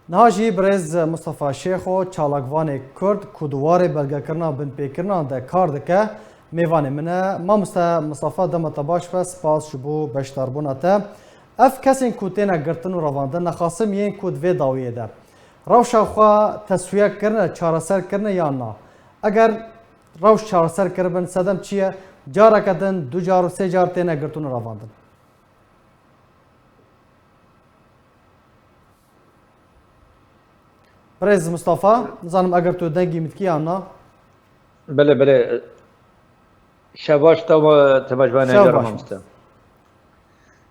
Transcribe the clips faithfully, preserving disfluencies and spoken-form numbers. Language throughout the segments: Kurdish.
Niha jî birêz Mustafa Şêxo, çalakvanê Kurd ku di warê belgekirina binpêkirinan de kar dike, mêvanê min e. Mamoste Mustafa, dema te baş be, spas ji bo beşdarbûna te. Ev kesên ku têne girtin û revandin, nexasim yên ku di vê dawiyê de rewşa xwe teswiye kirine, çareser kirine yan na? Eger rewş çareser kiribin, sedem çi ye? Careke din, du car û sê car têne girtin û revandin. Birêz Mustafa, nizanim eger tu dengî min dikî yan na? Belê, belê. Şev baş, te, te baş, ben Şev baş. Mamoste.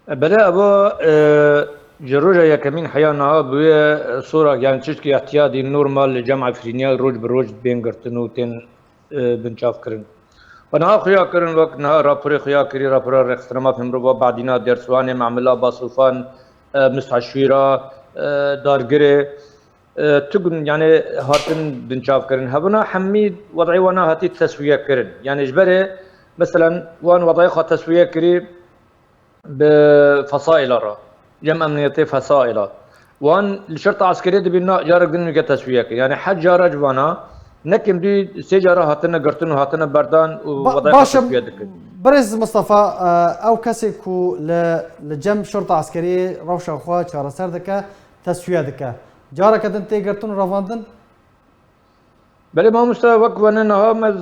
E, belê, eva, e, ji roja yekemîn heya niha bûye, e, sora, yani tiştkî ihtiyadî normal li cem Efrîniya roj bi roj bên girtin û tên, e, binçavkirin. Û niha xuya kirin, wek niha raporê xuya kirî, rapora Rêxistina Mafê Mirova, Badîna, Dêrswanê, Memila, Basûfan, e, Misteşwîra, e, Dargirê, e, tu gun, yani hatin binçavkirin. Hebûna hemî wedayê wana hatî teswiye kirin. Yani ji berê, meselen, wan wedayê xwe teswiye kirî, bi fesaîla re, cem emniyetê fesaîla. Wan li şerta eskeriyê dibîn, na carek din wike teswiye kir. Yani her cara ji vana, ne kêm dû sê cara hatine girtin û hatine berdan û Ba-, wedayê xwe baş e, teswiye dikin. Birêz Mustafa, e, ew kesê ku li, li cem şerta eskeriyê rewşa xwe çareser dike, teswiye dike. Careke din tê girtin û revandin? Belê mamoste, wek wene niha me, e,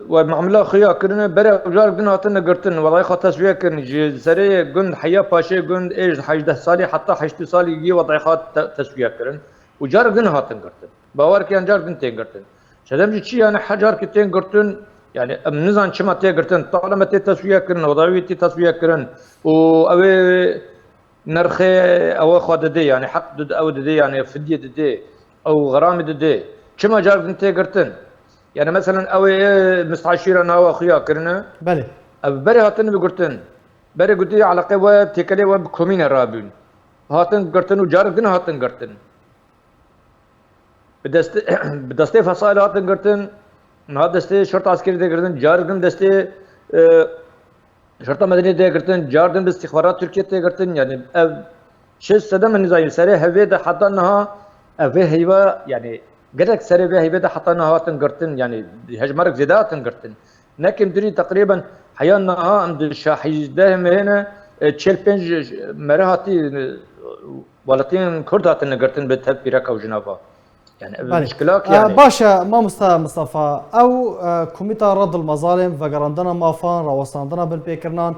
we mamila xuya kirine, berê ew carek din hatine girtin, welay xwe teswiye kirin, ji serê gund, heya paşê gund, ê ji hejdeh salî heta heştê salî yê welay xwe te-, teswiye kirin û carek din hatin girtin. Bawer ke yan carek din tên girtin. Sedem jî çi, yani her carkî tên girtin, yani em nizan çima tê girtin, tala me tê teswiye kirin, welay wî tê teswiye kirin û ew ê Nirxê ew xwe didê, yani heq did-, ew didê, yani fidye didê, ew xeramê didê. Çima carek din tê girtin? Yani meselen ew ê misteşîra nawa xuya kirine. Belê. Ev berê hatin bigirtin. Berê gotî eleqê we têkelê we bi komîne rabûn. Hatin girtin û carek din hatin girtin. Bi destê, bi destê fesaîl hatin girtin, niha destê şerta eskerî tê girtin, carek din destê, e, şerta medenî tê girtin, car din bi istixbarat Tirkiye tê girtin. Yani ev şêst sedem nizayî serê hevê de heta niha ev vê heyva, yani gelek serê vê heyvê de heta niha hatin girtin, yani hejmarek zêde hatin girtin. Nekim dirî teqrîben heya niha em di şahizdeh mehêne, e, çêl pênc mere hatî, e, welatiyên Kurd hatine girtin bi tevpîreka û jinava. Yani ev Belê. Muşkilak E, yani. Baş e, mamosta Mustafa. Ew, e, Komîta Redil Mezalên Vegerandina Mafan, Rawestandina Binpêkirinan,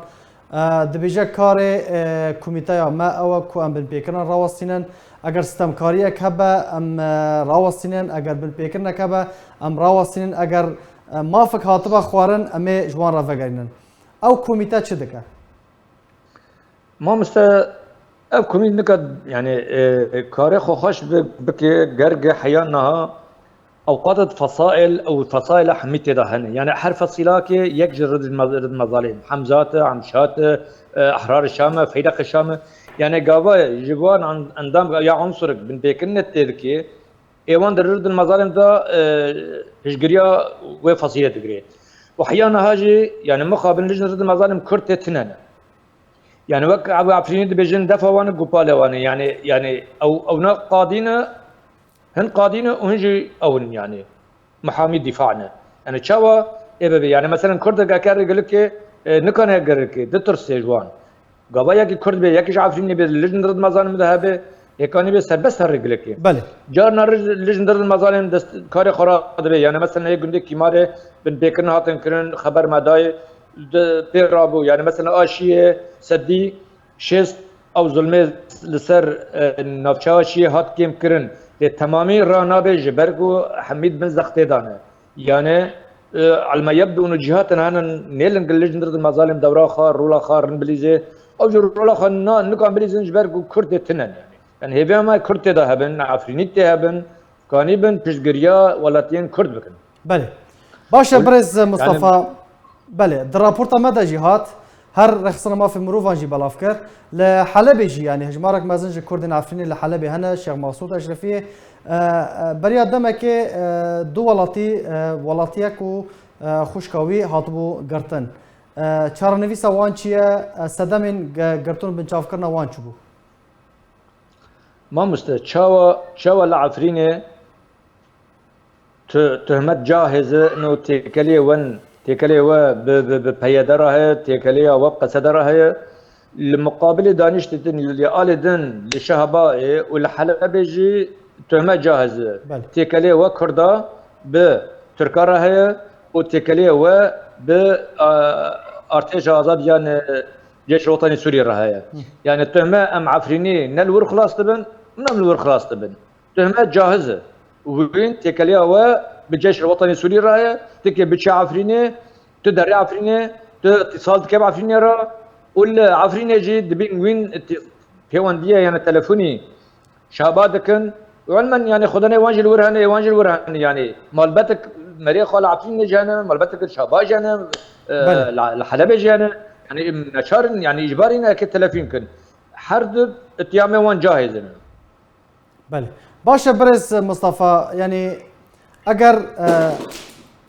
e, dibêje karê, e, komîteya me ew e ku em binpêkirinan rawestînin. Eger stemkariyek hebe, em, e, rawestînin. Eger binpêkirinek hebe, em rawestînin. Eger, e, mafek hatibe xwarin, em ê ji wan re vegerînin. Ew komîte çi dike? Mamoste, ev komît nika, yani, e, karê xwe xweş bi-, bike, gerge heya niha ewqatet fesail û fesaila hemî tê de hene. Yani her fesilakê yek ji rid, rid mezalê, Hemzat e, Emşat e, e, Ehrar Şam e, Feylaq Şam e. Yani gava ji van en-, endam ya unsurek binpêkirinê tê dike, ê wan di rid mezalên de, e, hişgiriya wê fesilê digire. Û heya niha jî, yani mixabin li jin rid mezalim Kurd tê tine ne. Yani wek Ebu Efrînî dibêjin, defa wan e, gopalê wan e. Yani, yani ew, ew ne qadî ne, hin qadî ne û hin jî ew in yani. Mihamî dîfa ne. Yani çawa ê bibe? Yani meselen Kurdek eke rêgilikê, e, nikane rêgilikê, ditirse ji wan. Gava yekî Kurd be, yekî ji Efrînê be, li jin rid mezalim de hebe, hêkanî be serbest her rêgilikê. Belê. Carna li, li jin rid mezalim dest, karê xwe radibe. Yani meselen ê gundê Kîmarê binpêkirin hatin kirin, xeber me dayê, di pê rabû. Yani mesela a şiyê sedî şêst ew zulmê li ser, e, navçeya şiyê hat kêm kirin. Lê temamî ra nabe ji ber ku hemî di bin zextê de ne. Yani, e, elme yebdûn û cîhatin henin nêlin li jin rid mezalim dewra xwe, rola xwe rin bilîzê. Ew jî rola xwe na, nikan bilîzin ji ber ku Kurd tê tinen yani. Yani hêviya me Kurd tê de hebin, Efrînî tê hebin, kanî bin piştgiriya welatiyên Kurd bikin. Belê. Baş e, Ol-, birêz yani Mustafa. Belê, di raporta me de jî hat, her rexistina mafê mirovan jî belav kir. Li Helebê jî, yani hejmarek mezin ji Kurdên Efrînê li Helebê hene, Şêx Masûd Eşrefiyê. E, e, beriya demekê, e, du welatî, e, welatiyek û, e, xwişka wî hatibû girtin. E, çarenivîsa wan çi ye? E, sedemên ge-, girtin û binçavkirina wan çi bû? Mamoste, çawa, çawa li Efrînê tu-, tuhmet cahêz e, no têkelê wen, têkelê we bi, bi, bi P Y D re heye, têkeleya we bi Qesede re heye. Li muqabilê daniştê din, li alê din, li Şehbayê û li Helebê jî tuhmet cahêz e. Belê. Têkelê we Kurda bi Tirka re heye û têkelê we bi, a, Artêşa Azad yan, e, Ceyşê Wetanî Sûrî re heye. Hı. Yani tuhme em Efrînî ne li wir xilas dibin, ne em li wir xilas dibin. Tuhme cahêz e. Wîn têkeliya we bi Ceyşê Wetanî Sûrî re heye, tikê biçe Efrînê, tu derê Efrînê, tu îtîsal dike bi Efrînê re û li Efrînê jî dibîn wîn îtî-, pêwendiye yani telefonî Şehba dikin. Û ilmen yani xwedanê wan jî li wir hene, wan jî li wir hene yani. Malbetek merê xwe li Efrînê jî hene, malbetek li Şehba jî hene, e, Belê. li, li Helebê jî hene. Yani neçarin yani îcbarî ne ke telefon kin. Her du îtîhamê wan cahêz in. Belê. Baş e birêz Mistefa, yani eger, e,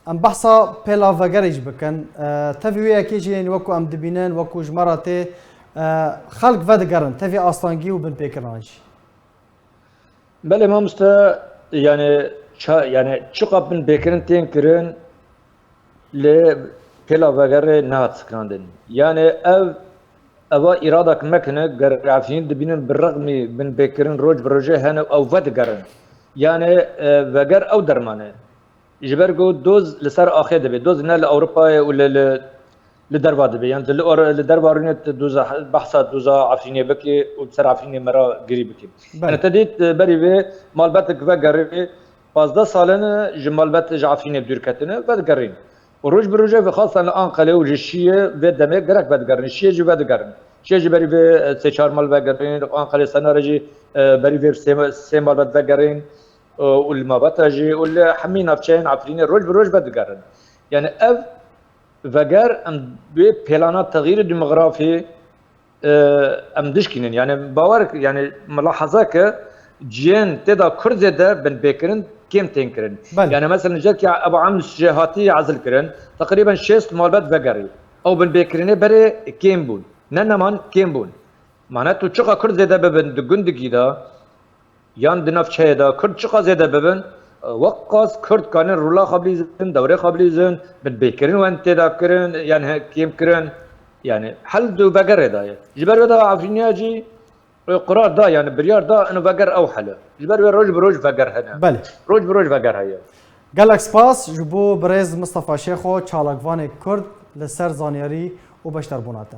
em behsa pêla vegerê jî bikin, e, tevî wê yekê jî yani wekû em dibînin, wekû ji me re tê, e, xelk vedigerin, tevî astengî û binpêkirinan jî. Belê mamoste, yani ça-, yani çiqa binpêkirin tên kirin, lê pêla vegerê nehat sekinandin. Yani ev, eva îradak mekine, ger Efrînî dibînin bi rexmî binpêkirin roj bi rojê hene ew vedigerin. Yani, e, veger ew derman e. Ji ber ku doz li ser axê dibe. Doz ne li Ewropayê û li, li, li derva dibe. Yani tu li, or-, li derva rûnê tu doza, behsa doza Efrînê bikî û li ser Efrînê me re girî bikî. Belê. Yani te dît, e, berî vê malbetek vegerî pazdeh sal in ji malbet ji Efrînê dûr ketine, vedigerîn. Û roj bi rojê vê xasan li Anqelê û ji Şiyê vê demê gerek vedigerin. Şiyê jî vedigerin. Şiyê jî berî vê, e, sê çar mal vegerîn, Anqelê Senarê jî, e, berî vê sê, sê malbet vegerîn, e, û li Mabeta jî û li hemî navçeyên Efrînê roj bi roj vedigerin. Yani ev veger em wê pêlana texîrê demografî, e, em dişkînin. Yani bawer, yani milahaza ke ciyên tê de Kurd zêde binpêkirin kêm tên kirin. Belê. Yani mesela nicek ya Ebu Amr jê hatî ezil kirin, teqrîben şêst malbet vegerî. Ew binpêkirinê berê kêm bûn. Ne neman kêm bûn. Mane tu çiqa Kurd zêde bibin di gundikî de, yan di navçeyê de Kurd çiqa zêde bibin, weqas Kurd kanin rûla xwe bilîzin, dewrê xwe bilîzin, binpêkirin wen tê de kirin, yan he-, kêm kirin. Yani hel di vegerê de ye. Ji ber vê de Efrîniya jî, e, qirar da, yani biryar da, ino veger ew hel e. Ji ber vê roj bi roj veger hene. Belê. Roj bi roj veger heye. Gelek spas ji bo birêz Mistefa Şêxo, çalakvanê Kurd li ser zanyarî û beşdarbûna te.